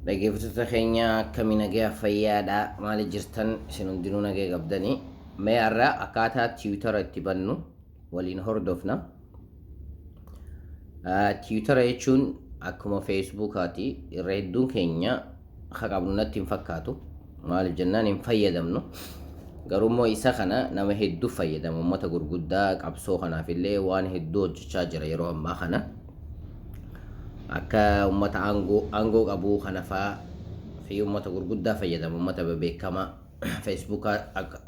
Dhaggeeffattoota keenya, akkamii? Nagaya fayyaadha? Maali jirtan isin hundinuu? Nagaya qabdanii? Mee har'a akkaataa Twitter itti bannu waliin hordofna. Twitter jechuun akkuma Facebookaati. Irra hedduun keenya ka qabnu natti hin fakkaatu. Maaliif jennaan hin fayyadamnu. Garuu immoo isa kana nama hedduu fayyadama. Uummata gurguddaa qabsoo kanaaf illee waan hedduu hojjechaa jira yeroo ammaa kana. Akka uummata aangoo qabuu kana fa'aa fi uummata gurguddaa fayyadama. Uummata bebeekamaa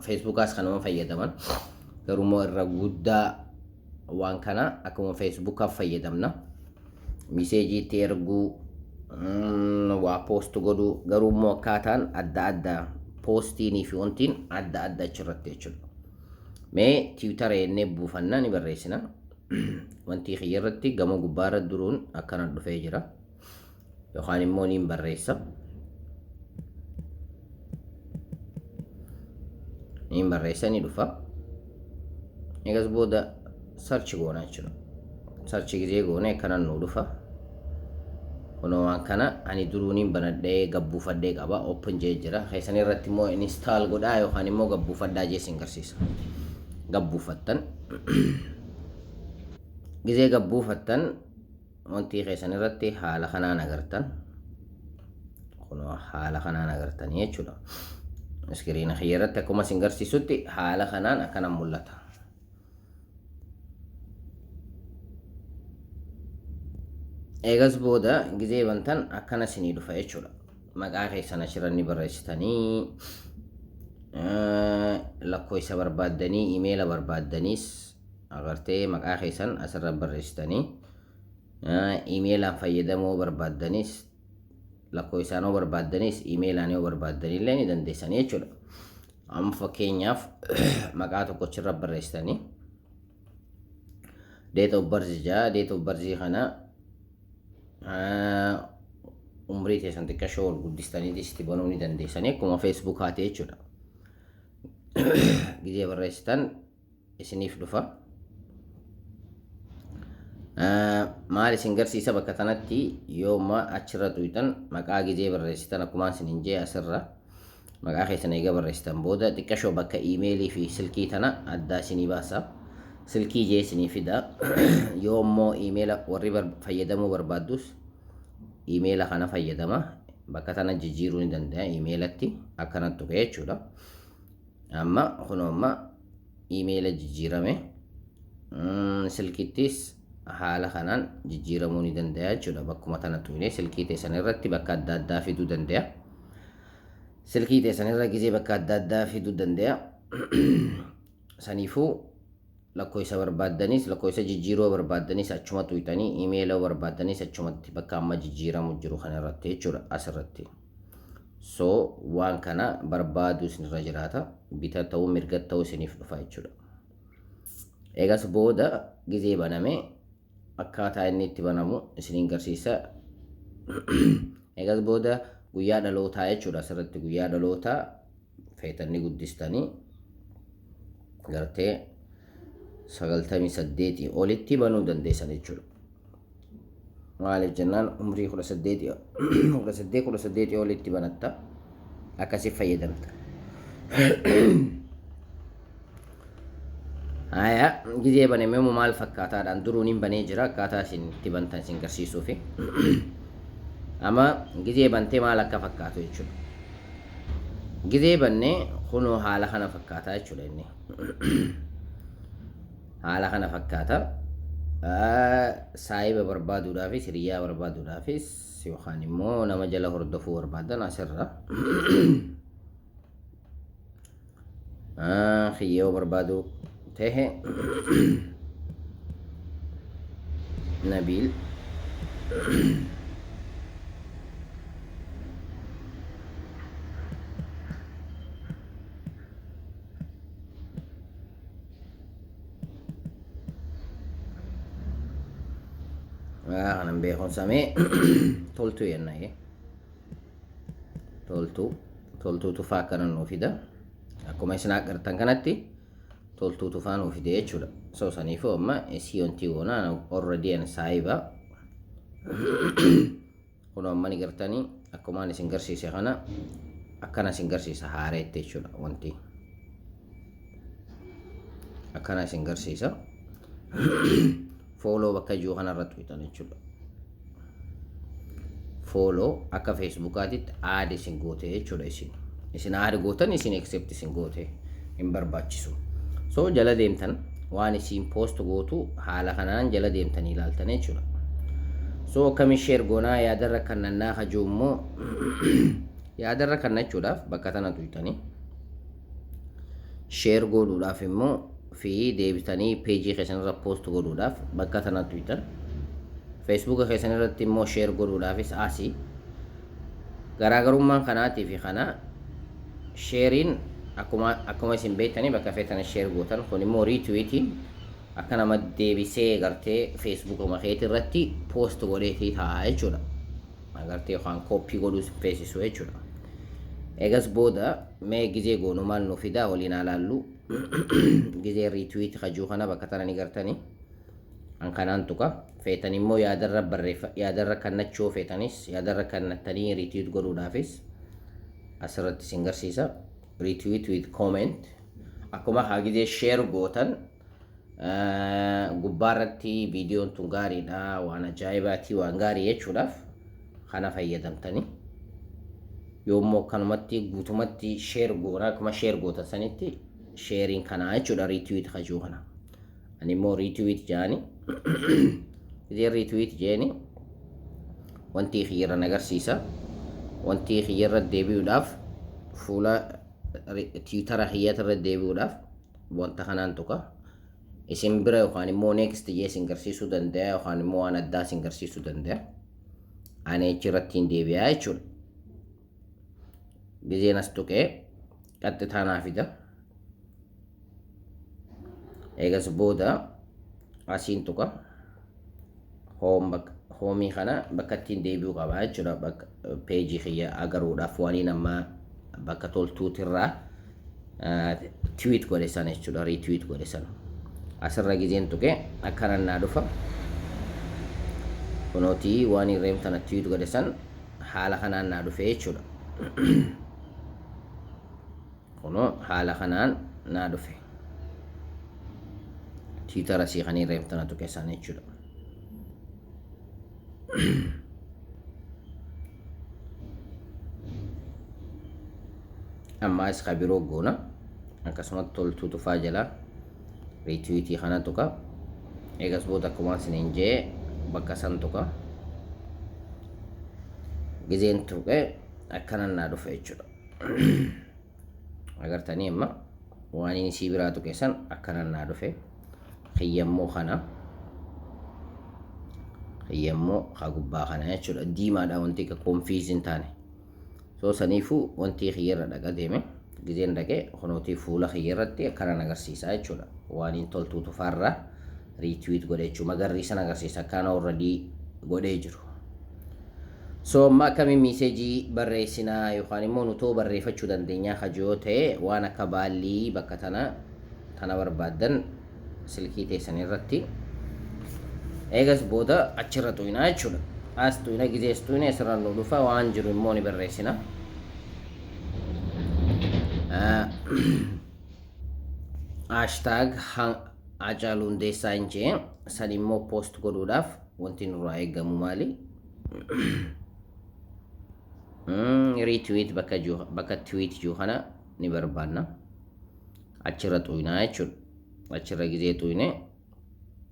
Facebookaas kanuma fayyadaman. Garuu immoo irra guddaa waan kana akkuma Facebookaaf fayyadamna. Message itti erguu, waa post godhuu, garuu immoo akkaataan adda addaa, postiinii fi wantiin adda adda achirratti jechuudha. Mee Twitter jennee buufannaa ni barreessina. Wanti kiyya irratti gama gubbaarra duruun akkana dhufee jira. Yookaan immoo niin barreessa. Niin barreessa, ni dhufa. Egas booda search goona jechuudha. Search gizee goone akkana nuu dhufa. Kunoo waan kana ani duruuniin banadhee gabbuufadhee qaba. Open jee jira. Keessan irratti immoo install godhaa yookaan immoo gabbuufadhaa jee isin garsiisa. Gabbuufattan. Gizee gabbuufattan wanti keessan irratti haala kanaan agartan. Kunoo haala kanaan agartanii jechuudha. Screen kiyya irratti akkuma isin garsiisutti haala kanaan akkana mul'ata. Eegas booda gizee bantan akkana isinii dhufa jechuudha. Maqaa keessan achirra ni barreessitanii, lakkoofsa barbaaddanii, email barbaaddaniis agartee maqaa keessan asirra barreessitanii, emailaan fayyadamuu barbaaddaniis, lakkoofsaan yoo barbaaddaniis, emailaan yoo barbaaddanillee ni dandeessanii jechuudha. Amma fakkeenyaaf maqaa tokko achirra barreessitanii, date of birth jaa, date of birth kana umrii teessan xiqqashoo ol guddistaniitis itti banuu ni dandeessanii, akkuma Facebookaati jechuudha. Gizee barreessitan isiniif dhufa. Maal isin garsiisa bakka kanatti? Yooma achirra tuyxan, maqaa gizee barreessitan, akkuma isinin jee, asirra maqaa keessan eega barreessitan booda xiqqashoo bakka email fi silkii tana addaa isinii baasa. Silkii jee isinii fida. Yoo immoo email warri fayyadamuu barbaaddus email kana fayyadama. Bakka tana jijjiiruu ni danda'a, emailatti akkana tuqe jechuudha. Amma kunoo amma email jijjiirame. Silkittis haala kanaan jijjiiramuu ni danda'a jechuudha. Bakkuma tana tuqnee silkii teessan irratti bakka adda addaa fiduu danda'a. Silkii teessan irra gizee bakka adda addaa fiduu danda'a. Saniifuu lakkoofsa barbaaddaniis, lakkoofsa jijjiiruu barbaaddaniis achuma tuqxanii, email barbaaddaniis achumatti bakka amma jijjiiramu jiru kana irratti jechuudha, asirratti. So waan kana barbaaduu isinirra jiraata. Bita ta'uu mirga ta'uu isiniif dhufa jechuudha. Eegas booda gizee baname akkaataa inni itti banamu isiniin garsiisa. Eegas booda guyyaa dhalootaa jechuudha, asirratti guyyaa dhalootaa feetanni guddistanii gartee 98 olitti banuu dandeessan jechuudha. Maaliif jennaan umrii 18, 18, 18 olitti banatta, akkasii fayyadamta. Haya, gizee baname immoo maal fakkaataadhaan? Duruun hin banee jira, akkaataa isin itti bantan isin garsiisuufi. Amma gizee bantee maal akka fakkaatu jechuudha. Gizee bannee kunoo haala kana fakkaataa jechuudha inni. Haala kana fakkaata. Saayiba barbaaduudhaafis, hiriyaa barbaaduudhaafis, yookaan immoo nama jala hordofuu barbaadan asirra. Kiyyoo barbaadu ta'e Nabiil. Kanan beekuun samee Toltuu jenna. Toltuu, Toltuu Tufaa akkana nuu fida. Akkuma isin agartan kanatti Toltuu Tufaa nuu fide jechuudha. So saniifuu amma isii wanti goona, already an saayiba. Kun amma ni gartanii, akkumaan isin garsiise kana akkana isin garsiisa haareetti jechuudha. Wanti akkana isin garsiisa, follow bakka jiru kanarra tuqxan jechuudha. Follow akka Facebookaatitti add isin goote jechuudha. Isin add gootan, isin accept isin goote hin barbaachisu. So jala deemtan, waan isin post gootu haala kanaan jala deemtanii ilaaltan jechuudha. So akkamiin share goonaa, yaadarra kannannaa kajuu immoo, yaadarra kannachuudhaaf bakka tana tuqxanii, share godhuudhaaf immoo fi deebitanii peejii keessan irra post godhuudhaaf bakka tana tuqxan. Facebooka keessan irratti immoo share godhuudhaafis asii. Garaagarummaan kanaatii fi kana, shareiin akkuma isin beektanii bakka feetan share gootan. Kun immoo retweetiin akka nama deebisee gartee Facebookuma keetii irratti post godheetii ta'a jechuudha. Agartee, yookaan copy godhuu feesisu jechuudha. Egas booda mee gizee goonu maal nu fidaa waliin haa laallu. Gizee retweet kajuu kana bakka tana ni gartanii. An kanaan tuqa. Feetan immoo yaadarra barreeffa, yaadarra kannachuu feetanis, yaadarra kannattanii retweet godhuudhaafis asirratti isin garsiisa. Retweet with comment, akkuma haa gizee share gootan gubbaarratti viidiyoon tun gaariidha, waan ajaa'ibaatii, waan gaarii jechuudhaaf kana fayyadamtanii. Yoommoo akkanumatti guutumatti share goona, akkuma share gootan sanitti shareiin kanaa jechuudha, retweet kajuu kana. Ani immoo retweet jaani, gizee retweet jeeni wanti kiyyarra agarsiisa. Wanti kiyyarra deebi'uudhaaf, fuula Twittera kiyyatirra deebi'uudhaaf wanta kanaan tuqa. Isin bira yookaan immoo next jee isin garsiisuu danda'a, yookaan immoo waan addaa isin garsiisuu danda'a. Ani achirratti hin deebi'aa jechuudha. Gizeen as tuqee qaxxitaa naa fida. Eegas booda asiin tuqa. Homeii kana bakka ittiin deebi'uu qaba jechuudha. Bakka peejii kiyya agaruudhaaf waan amma bakka toltuutirraa tweet godhe sana jechuudha. Retweet godhe sana. Asirra gizeen tuqee akkana naa dhufa. Kunootii waan irreem tana tweet godhe san haala kanaan naa dhufe jechuudha. Kunoo haala kanaan naa dhufe. Twittera sii kan irreem tana tuqe san jechuudha. Ammaas ka biroo goona. Akkasumatti toltuu tufaa jala retweetii kana tuqa. Eegas booda akkuma isiniin jee bakka san tuqa. Gizeen tuqe akkana naa dhufe jechuudha. Agartanii, amma waan inni sii biraa tuqe san akkana naa dhufe. Kiyyammoo kana. Kiyyammoo ka gubbaa kana jechuudha. Diimaadha wanti akka confuse hin taane. So saniifuu wanti kiyyarra dhaqa deeme, gizeen dhaqee kunootii fuula kiyyarratti akkanaan agarsiisa jechuudha. Waan hin toltuu tufaarra retweet godhe jechuudha. Magarriisan agarsiisa akkaan already godhee jiru. So amma akkamiin messageii barreessinaa yookaan immoo nutoo barreeffachuu dandeenyaa kajoo ta'e, waan akka baallii bakka tana tana barbaaddan silkii teessan irratti, eegas booda achirra tuqinaa jechuudha. As tuqina, gizees tuqine asirra nu dhufa, waan jiru immoo ni barreessina. #HacaaluuHundeessaa hin jee san immoo post godhuudhaaf wanti nurraa eegamu maali? Retweet bakka jiru, bakka tweet jiru kana ni barbaanna. Achirra tuqinaa jechuudha. Achirra gizee tuqine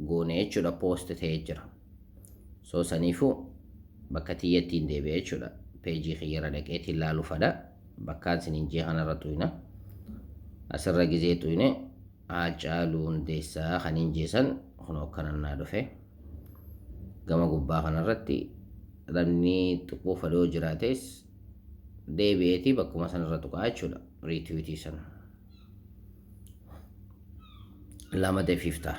goone jechuudha, post ta'ee jira. So saniifuu bakka tiyyattiin deebi'e jechuudha. Peejii kiyyarra dhaqeetiin ilaaluu fadha. Bakkaan isiniin jee kanarra tuqina. Asirra gizee tuqine Haacaaluu Hundeessaa kan hin jeesan kunoo akkana naa dhufe. Gama gubbaa kanarratti namni tuquu fedhoo jiraates deebi'eetii bakkuma sanarra tuqaa jechuudha. Retweetii sana. Lama defiif ta'a.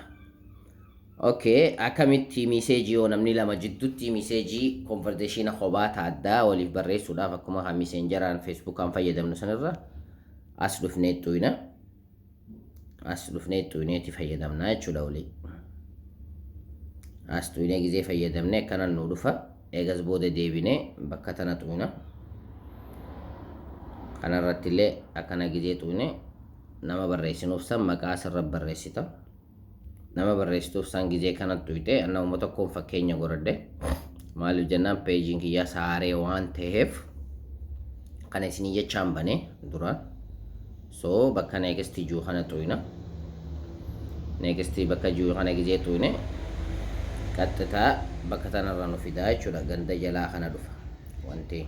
Okay, akkamitti messageii yoo namni lama jidduutti messageii conversationa kophaa ta addaa waliif barreessuudhaaf, akkuma kan Messengeraan Facebookaan fayyadamnu sanirra as dhufnee xuyna. As dhufnee xuyneeti fayyadamna jechuudha walii. As xuynee gizee fayyadamne akkana nu dhufa. Eegas booda deebinee bakka tana xuyna. Kanarratti illee akkana gizee xuyne, nama barreessinuuf san maqaa asirra barreessita. Nama barreessituuf san gizee kana xuyxe, namuma tokkoon fakkeenya godhadhe. Maaliif jennaan, peejiin kiyyaa saaree waan ta'eef kana isinii jechaan bane duraan. So bakka next juu kana xuyna. Next bakka juu kana gizee xuyne, qaxxitaa bakka tanarra nu fidaa jechuudha. Ganda jalaa kana dhufa wanti.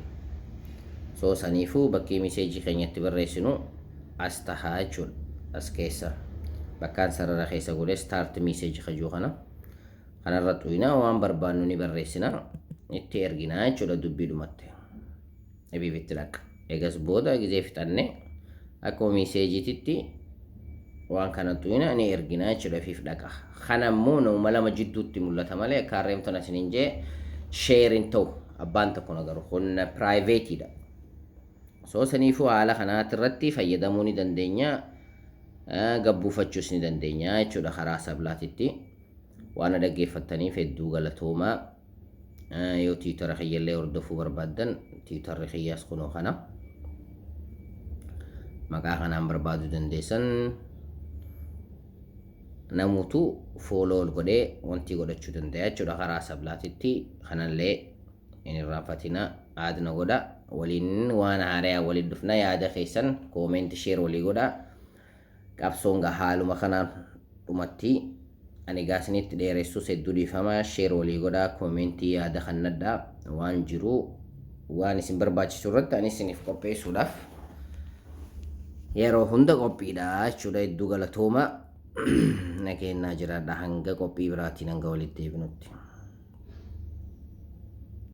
So saniifuu bakkii message keenyatti barreessinu as tahaa jechuudha. As keessa bakkaan sarara keessa godhee start message kajuu kana kanarra xuyna. Waan barbaannu ni barreessina, itti erginaa jechuudha. Dubbii dhumatte, ifiif itti dhaqa. Egas booda gizee fixanne, akkuma messageiititti waan kana xuyna, ni erginaa jechuudha, ifiif dhaqa. Kana immoo nama lama jidduutti mul'ata malee, akka harreemtoon asiniin jee sharein ta'u abbaan tokko nagaru kun privateiidha. So saniifuu haala kanaati irratti fayyadamuu ni dandeenya, gabbuufachuus ni dandeenya jechuudha karaa sablaatitti. Waan dhaggeeffattaniif hedduu galatoomaa. Yoo Twittera kiyyallee hordofuu barbaaddan, Twitterri kiyyaas kunoo kana, maqaa kanaan barbaaduu dandeessan. Namutu follow ol godhee wanti godhachuu danda'a jechuudha karaa sablaatitti. Kanallee hin irraanfatina, aadna godha. Waliin waan haarayaa waliin dhufna. Yaada keessan comment, share walii godha. Qabsoon gaa haaluma kanaan dhumatti. Ani gaasinitti dheeressus hedduu dhiifama. Share walii godha, comment, yaada kannadha. Waan jiru, waan isin barbaachisu irratti ani isiniif qopheessuudhaaf yeroo hunda qophiidha jechuudha. Hedduu galatooma, nageenyaa jiraadha. Hanga qophii biraatiin hanga walitti deebinutti.